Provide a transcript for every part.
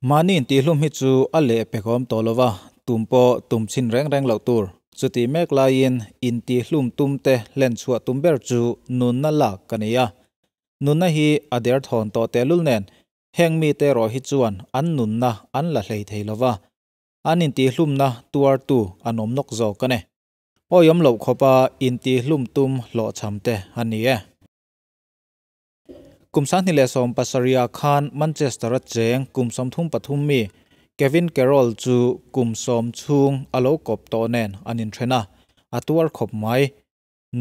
Mahni intihlum hi chu a lehpek awm tawh lova, tum pawh tum chhin reng reng loh tur. Chutih mek laiin intihlum tum te hlen chhuah tum ber chu nunna lak ka ni a. Nunna hi a derthawn tawh tehlul nen heng mite erawh hi chuan an nunna an la hlei thei lova, an intihlumna tuartu an awm nawk zawk a ni. Awiawm loh khawpa intihlum tum hlawhchham te a ni e. Kum 2017 khan Manchester a cheng kum 33 mi Kevin Carroll chu kum 10 chhung a lo kawp tawh nen an inthen a, a tuar khawp mai.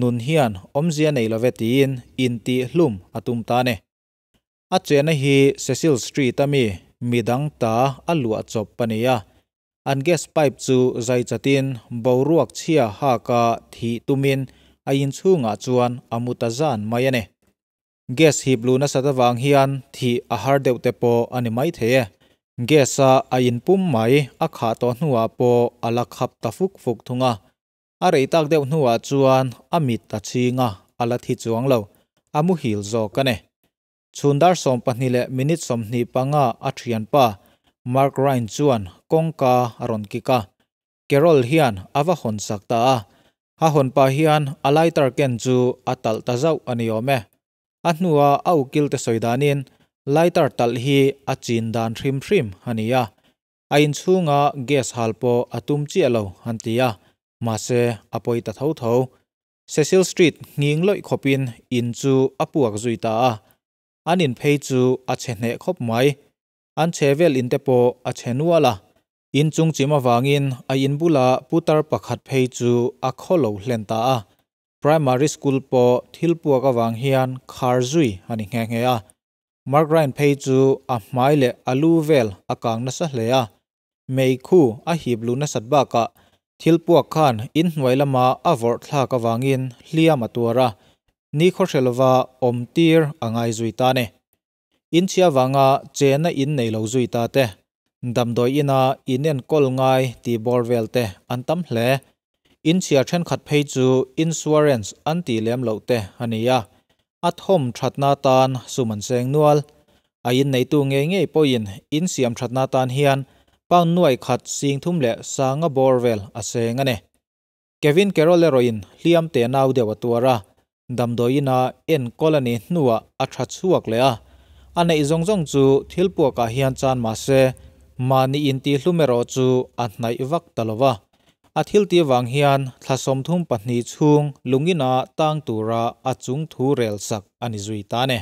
Nun hian awmzia nei love tiin intihlum a tum ta a ni. A chenna hi Cecil Street a mi midang ta a luah chawp a ni a. An gas pipe chu zai chatin boruak chhia haka thih tumin a inchhungah chuan a mu ta zan mai a ni. Gas hip lu nasat avang hian thih a har deuh te pawh a ni mai thei e. Gas a a inpum mai a khah tawh hnuah pawh a la khap ta fuk fuk thung a. A rei tak deuh hnuah chuan a mit a chhing a, a la thi chuang lo. A muhil zawk a ni. Chhun dar 12 minute 25 a thianpa Mark Ryan chuan kawngka a rawn kik a. Carroll hian a va hawn sak ta a. A hawn pa hian a lighter ken chu a talh ta zauh a ni awm e. A hnua a ukil te sawi danin lighter talh hi a chin dan hrim hrim a ni a. A inchhunga gas hal pawh a tum chiah lo an ti a. Mahse a pawi ta tho tho. Cecil Street nghing lawih khawpin in chu a puak zui ta a. An in phei chu a chhe hneh khawp mai. An chhe vel in te pawh a chhe nual a. In chung chim awangin a in bula putar pakhat phei chu a khawlo hlen ta a. Primary school pawh thil puak awang hian khar zui a ni nghe nghe a. Mark Ryan phei chu a hmai leh a lu vel a kang nasa hle a. Mei khu a hip lu nasat bakah thil puak khan in hnuai lama a vawrh thlak awangin hliam a tuar a. Ni khaw hre lova awm tir a ngai zui ta ne. In chhia wanga chena in nei lo zui ta te. Damdawi ina inen kol ngai ti bawr vel te an tam hle. In chhia thenkhat phei chu insurance an ti lem lo te ania. A thom thatna tan suman seng nual. A in nei tu nge ngei pawhin in siam thatna tan hian pound nuai khat sing thum leh sanga bawr vel a seng a ni. Kevin Carroll erawhin hliam te nau deuh a tuar a. Damdawi ina en kol ani hnuah a tha chhuak leh a. A neih zawng zawng chu thil puakah hian chan mahse mahni intihlum erawh chu a hnaih vak ta lova. A thil ti wang hian thla 32 chhung lungina tang tura a chung thu rel sak ani zui ta ne.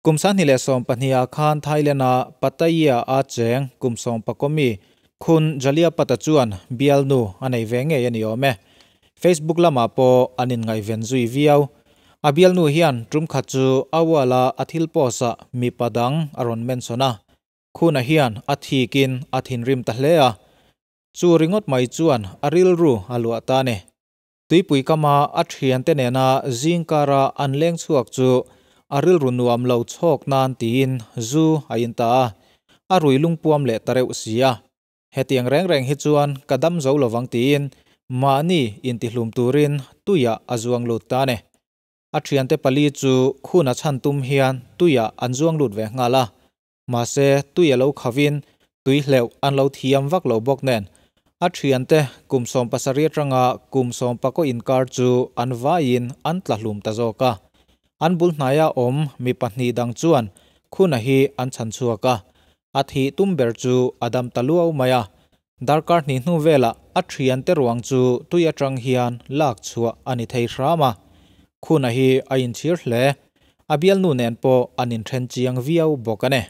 Kum 2012 khan Thailand a Pattaya a cheng kum 19 mi khun Jalia Pata chuan bial nu anei ve nge ani awm e. Facebook lama pawh an in ngai ven zui viau. A bial nu hian tum khat chu awala a thil pawsa mi padang a rawn mention a. Khuna hian a thikin a thinrim ta hle a. Chu ringot mai chuan a rilru a luah ta ne. Tuipui kama a thian te nena zingkara an leng chhuak chu a rilru nuam lo chhawk nan tiin zu a in ta a. A rui lungpuam leh ta reuh si a. Hetiang reng reng hi chuan ka dam zo lovang tiin mahni intihlum turin tuia a zuang lut ta ne. A thian te pali chu khuna chan tum hian tuia an zuang lut ve nghala. Mahse tuia lo khawin tui hleuh an lo thiam vak lo bawk nen. A thian te kum 17 atanga kum 19 inkar chu an vaiin an tla hlum ta zawk a. An bul hnaia awm mi pahnih dang chuan khuna hi an chan chhuak a. A thi tum ber chu a dam ta luau mai a. Darkar hnih hnu vela a thian te ruang chu tui atang hian lak chhuah ani thei hram a. Khuna hi a inchhir hle. A bial nu nen pawh an inthen chiang viau bawk a ni.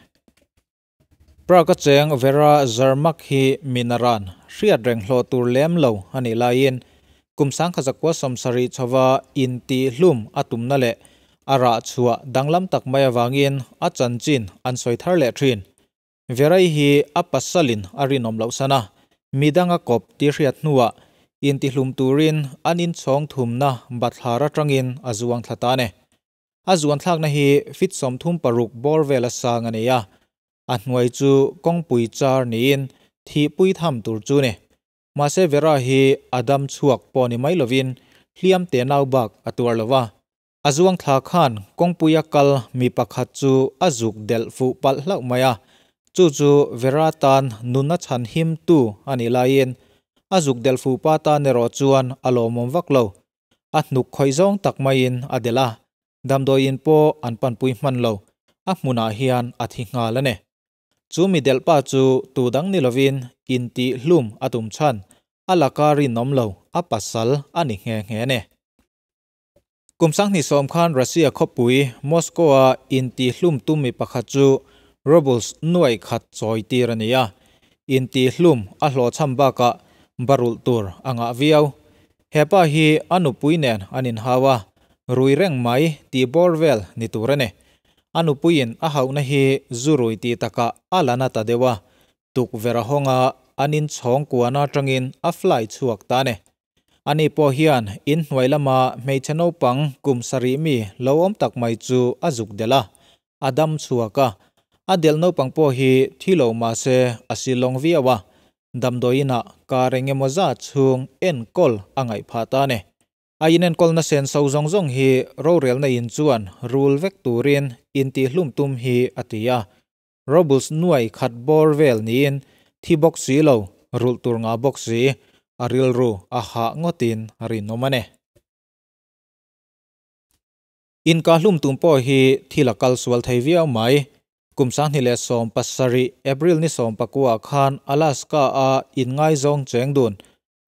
Prague a cheng Vera Zarmak hi minaran hriat reng hlawh tur lem lo ani laiin kum 1970 chhowa intihlum a tumna leh a rah chhuah danglam tak mai awangin a chanchin an sawi thar leh thin. Verai hi a pasalin a rinawm loh sana. Midanga kawp ti hriat hnuah intihlum turin an inchhawng thumna bathlar atangin a zuang thla ta ne. A zuan thlakna hi fit 36 bawr vel a sang a ni a. A hnuai chu kawngpui char niin thi pui tham tur chu ni. Mahse Vera hi a dam chhuak pawh ni mai lovin hliam te nau bak a tuar lova. A zuang thla khan kawngpuia kal mi pakhat chu a zuk delh fuh palh hlauh mai a. Chu chu Vera tan nunna chhan him tu a nih laiin a zuk delh fuh pa tan erawh chuan a lawmawm vak lo. A hnuk khawih zawng tak maiin a delh a, damdawiin pawh an panpui hman lo, a hmunah hian a thi nghal a ni. Chu mi delh pa chu tu dang ni lovin intih hlum a tum chhan a laka rinawm lo a pasal a ni nghe nghe a ni. Kum 2010 khan Russia khawpui Moscow-a intihhlum tum mi pakhat chu rubles nuai khat chawi tir a ni a, intihhlum a hlawhchham bakah barulh tur a ngah viau. He pa hi a nupui nen an inhau a, rui reng mai tih bawr vel ni tur a ni. A nupuiin a hauhna hi zu rui tih takah a la na ta deuh a, tukverh a hawng a, an inchhawng kuana atangin a fly chhuak ta a ni. Ani pawh hian in hnuai lama hmeichhe naupang kum sarih mi lo awm tak mai chu a zuk delh a, a dam chhuak a. A delh naupang pawh hi thi lo mah se a silawng viau a, damdawiinah kar eng emaw zat chhung enkawl a ngaih phah ta a ni. A inenkawlna senso zawng zawng hi rorelna in chuan rul vek turin intihhlum tum hi a ti a. Robles nuai khat bawr vel niin thi bawk si lo, rulh tur ngah bawk si, a rilru a hah ngawtin a rinawm a ni. Inkahlum tum pawh hi thil a kal sual thei viau mai. Kum 2017 April ni 19 khan Alaska-a inngaizawng cheng dun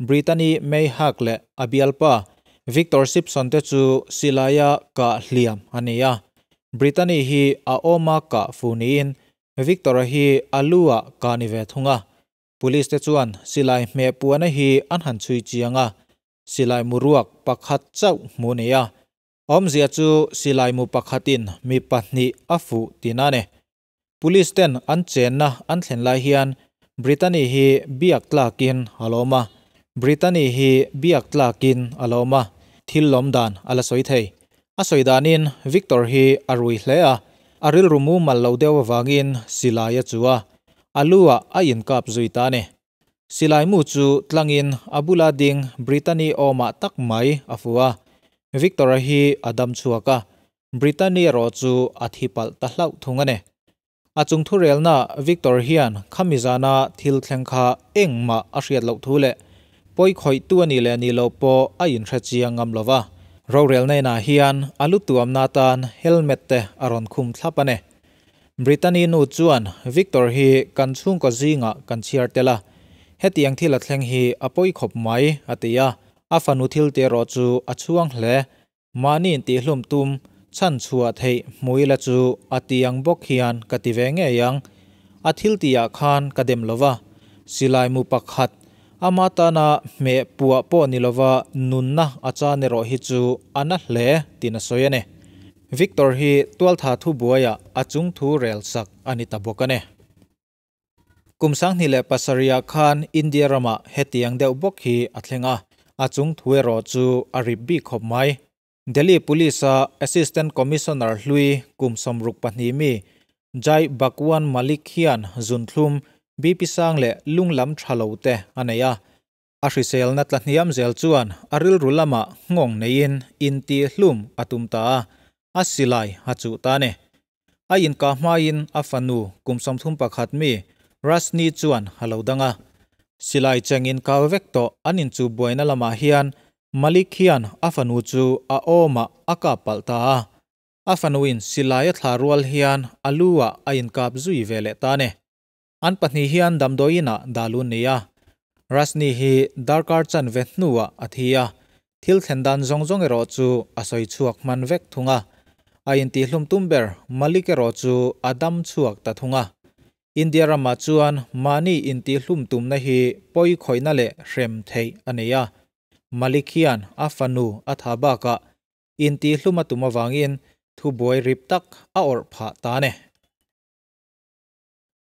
Brittany May Haq leh a bialpa Victor Sipson te chu silaia kah hliam a ni a. Brittany hi a awma kah fu niin Victor-a hi a lu-ah kah ni ve thung a. Police te chuan silai hmeh puana hi an han chhui chiang a, silai mu ruak pakhat chauh hmu a ni a. Awmzia chu silai mu pakhatin mi pahnih a fuh tihna a ni. Police ten an chenna an thlen lai hian Brittany hi biak tlakin a lawm a, Brittany hi biak tlakin a lawm a, thil lawm dan a la sawi thei. A sawi danin Victor hi a rui hle a, a rilru mumal lo deuh avangin silai a chu a, a lu ah a inkap zui ta a ni. Silai mu chu tlangin a bula ding Brittany awmah tak mai a fu a, Victor-a hi a dam chhuak a, Brittany erawh chu a thi palh ta hlauh thung a ni. A chung thurelna Victor hian khami zana thil thleng kha engmah a hriat loh thu leh pawi khawihtu a nih leh nih loh pawh a inhre chiang ngam lo va. Rorelna inah hian a lu tuamna atan helmet te a rawn khum thlap a ni. Brittany nu chuan Victor hi kan chhungkaw zingah kan chhiar tel a, hetiang thil a thleng hi a pawi khawp mai, a ti a. A fanu thil te erawh chu a chhuang hle. Mahni intihhlum tum chhan chhuah theih hmui la chu a ti ang bawk hian ka ti ve ngei ang. A thil tihah khan ka dem lo va, silai mu pakhat, ama tana hmeh puah pawh ni lova nunna a chan erawh hi chu a na hle tiin a sawi a ni. Victor hi tualtha thubuaiah a chungthu rel sak a ni ta bawk a ni. Kum 2007 ah khan India ramah hetiang deuh bawk hi a thleng a, a chung thu erawh chu a rip bik khawp mai. Delhi Police-a Assistant Commissioner hlui kum 62 mi Jai Bhagwan Malik hian zunthlum, BP sang leh lunglam tha lo te a nei a. A hriselna tla hniam zel chuan a rilru lamah nghawng neiin intihhlum a tum ta a, a silai a chuh ta a ni. A inkah hmain a fanu kum 31 mi Rashni chuan a lo dang a. Silai cheng inkau vek tawh an inchuh buaina lamah hian Malik hian a fanu chu a awmah a kap palh ta a. A fanuin silai a thla rual hian a lu-ah a inkap zui ve leh ta a ni. An pahnih hian damdawiinah dah lun ni a. Rashni hi darkar chanve hnuah a thi a, thil thlen dan zawng zawng erawh chu a sawi chhuak hman vek thung a. A intihhlum tum ber Malik erawh chu a dam chhuak ta thung a. India ramah chuan mahni intihhlum tumna hi pawi khawihna leh hrem theih a nei a. Malik hian a fanu a tha bakah intihhlum a tum avangin thubuai rip tak a awrh phah ta a ni.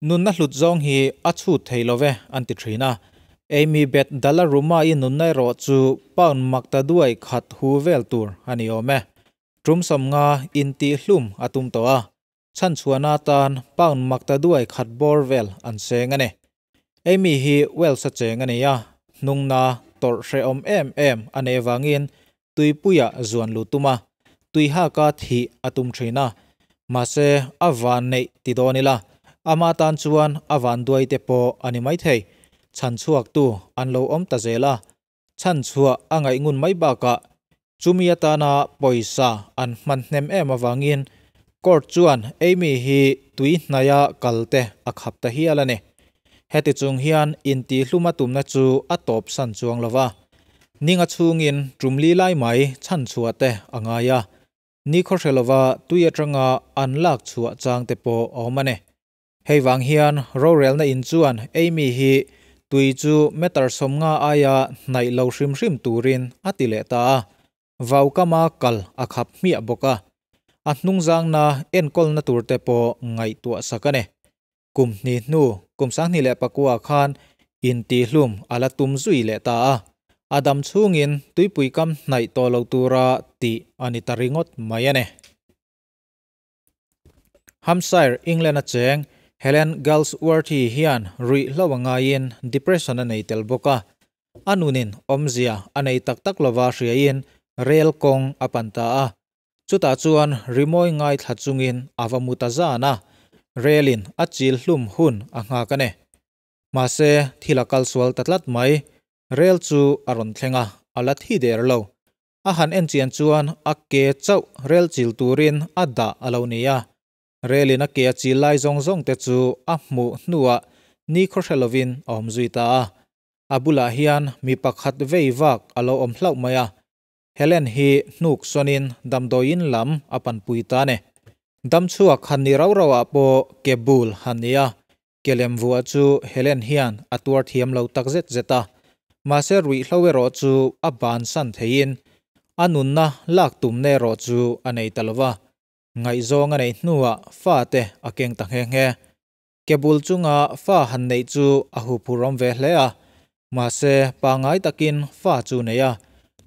Nunna hlut zawng hi a chhut thei lo ve, an ti thin a. Amy Beth Dalaruma-i nunna erawh chu pound makta duai khat hu vel tur a ni awm e. Tum 50 intihhlum a tum tawh a, chhanchhuahna atan pound makta duai khat bawr vel an seng a ni. Amy hi Wales-a cheng a ni a, hnungna tawrh hrehawm em em a nei avangin tuipuia zuan lut tum a, tuihaka thih a tum thin a. Mahse, a van neih ti dawn ila. Ama tan chuan a vanduai te pawh a ni maithei. Chhanchhuaktu an lo awm ta zel a, chhanchhuah a ngaih ngun mai bakah chumi atana pawisa an hman hnem em avangin court chuan Amy hi tui hnaia kal te a khap ta hial a ni. Heti chung hian intihhluma tumna chu a tawp san chuang lova, ninga chhungin tumli lai mai chhanchhuah te a ngai a, nikhaw hre lova tui atanga an lak chhuah chang te pawh a awm a ni. Hei vang hian rorelna in chuan Amy hi tui chu meter 50 aia hnaih lo hrim hrim turin a ti leh ta a, vaukama kal a khap hmiah bawk a, a hnungzangna enkawlna tur te pawh ngaihtuah sak a ni. Kum hnih hnu kum 2009 khan intihlum a la tum zui leh ta a, a dam chhungin tuipui kam hnaih tawh lo tura tih a ni ta ringawt mai a ni. Hampshire, England a cheng Helen Galsworthy hian ruihhlo a ngaiin depression a nei tel bawk a, a nunin awmzia a nei tak tak lova hriain rel kawng a pan ta a, chutah chuan rimawi ngaithla chungin a va mu ta zan a, relin a chil hlum hun a nghak a ni. Mahse thil a kal sual ta tlat mai, rel chu a rawn thleng a, a la thi der lo. A han en chian chuan a ke chauh rel chil turin a dah a lo ni a, relin a ke a chil lai zawng zawng te chu a hmuh hnuah nikhaw hre lovin a awm zui ta a. A bulah hian mi pakhat vei vak a lo awm hlauh mai a, Helen hi hnuk sawnin damdawiin lam a panpui ta a ni. Damchhuak han ni rau rauah pawh ke bul han ni a, ke lem vuah chu Helen hian a tuar thiam lo tak zet zet a. Mahse ruihhlo erawh chu a bansan theiin a nunna lak tumna erawh chu a nei ta lova, ngaihzawng a neih hnuah fa te a keng ta nghe nghe. Ke bul chunga fa han neih chu a huphurhawm ve hle a, mahse pangngai takin fa chu nei a,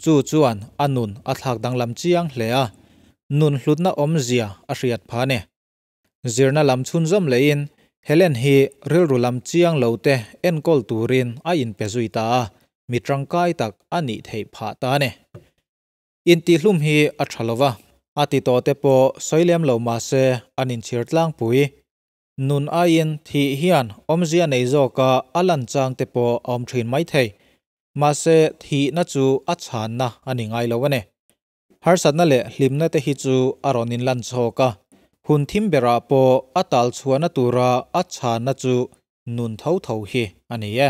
chu chuan a nun a thlak danglam chiang hle a, nun hlutna awmzia a hriat phah a ni. Zirna lam chhunzawm lehin Helen hi rilru lam chiang lo te enkawl turin a inpe zui ta a, mi tangkai tak a nih theih phah ta a ni. Intihlum hi a tha lova, a ti tawh te pawh sawi lem lo mahse an inchhir tlangpui. Nun aiin thih hian awmzia nei zawka a lan chang te pawh a awm thin maithei. Mahse thihna chu a chhanna a ni ngai lo a ni. Harsatna leh hlimna te hi chu a rawn inlan chhawk a, hun thim berah pawh a tal chhuahna tura a chhanna chu nun tho tho hi a ni e.